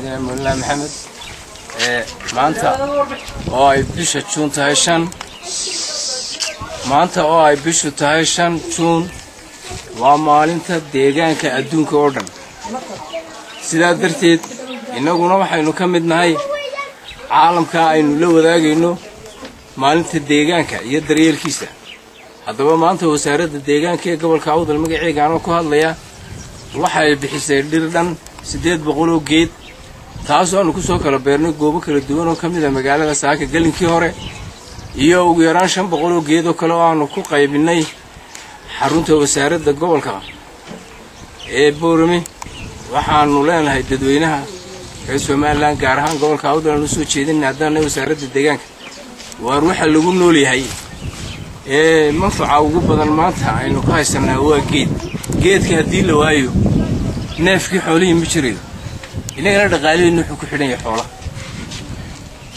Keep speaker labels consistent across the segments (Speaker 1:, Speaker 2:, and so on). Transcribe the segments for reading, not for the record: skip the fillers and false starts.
Speaker 1: Sayidina Mawlana Maxamed. Maanta oo ay bisha Juun tahay 5, maanta oo ay bishu tahay 5 Juun, waa maalinta deegaanka adduunka oo dhan. Sidaa darteed innaguna waxaynu ka mid nahay caalamka aynu la wadaagayno maalinta deegaanka iyo daryeelkiisa. Haddaba maanta wasaaradda deegaanka ee gobolka Awdal magaceega anoo ku hadlaya waxay bixisay dhir dhan 800 oo geed, taasoo aanu kusoo kala beernay goobo kala duwan oo ka mid a magaalada Saaka gelinkii hore, iyo ugu yaraan 500 oo geed oo kale oo aanu ku qaybinay xarunta wasaaradda gobolka ee Boorame. Waxaanu leenahay dadweynaha reer Somalilan, gaar ahaan gobolka Awdal, aan usoo jeedinay haddaanay wasaaradda deegaanka, waar waxa lagu nool yahay ee manfaca ugu badan maanta aynu ka haysanaa waa geed. Geedka haddii la waayo, neefkii xoolihii ma jirayo, innagana dhaqaaliheennu wuxuu ku xidhan yahay xoolaha.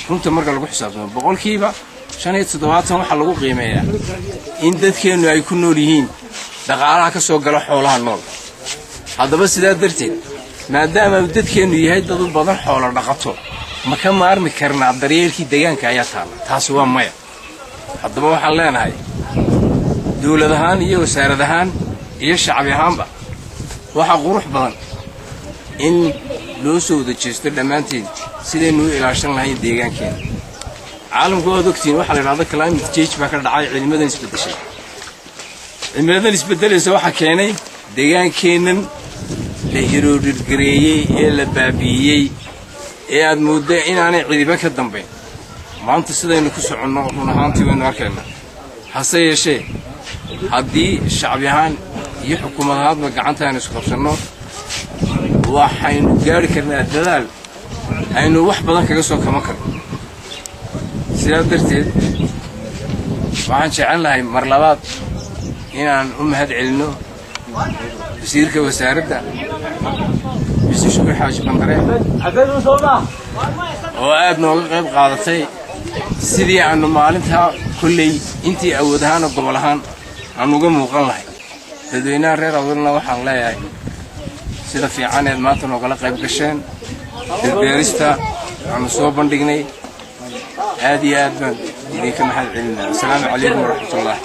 Speaker 1: Runta marka lagu xisaabtamo, 75% waxaa lagu qiimeeyaa in dadkeennu ay ku nool yihiin dhaqaalaha ka soo gala xoolaha nool. Haddaba sidaa darteed, maadaama uu dadkeennu yahay dad u badan xoolo dhaqato, ma ka maarmi karnaa daryeelkii deegaanka ayaa taalla? Taasi waa maya. Haddaba waxaan leenahay dawlad ahaan iyo wasaarad ahaan iyo shacbi ahaanba, waxaa qurux badan in loo soo wada jeesto dhammaanteed sidaynu u ilaashan lahayn deegaankeena. Caalamku waad ogtihiin, waxaa la idhahda climate change baa ka dhacay, cimiladan isbeddeshay. Cimiladan isbeddelaysa waxaa keenay deegaankeennan la erode gareeyey ee la baabi'iyey ee aad moodda inaanay cidiba ka dambayn. Maanta sidaynu ku soconno run ahaantii waynu arkaynaa. Hase yeeshee haddii shacbi ahaan iyo xukuumad ahaadba gacanta aynu isqabsanno, waxaynu gaari karnaa dadaal aynu wax badan kaga soo kaban karno. Sidaa darteed waxaan jecel lahay mar labaad inaan u mahad celinno wasiirka wasaaradda, Mr Shukri Xaaji Bandare, oo aad nooga qayb qaadatay sidii aanu maalintaa kolley intii awood ahaana gobol ahaan aan uga muuqan lahay. Dadweynaha reer Awdalna waxaan leeyahay, sida fiicaneed maanta noogala qayb gasheen dhirbeerista aanu soo bandhignay, aad iyo aad baan idinka mahad celinaa. Asalaamu calaykum waraxmatullah.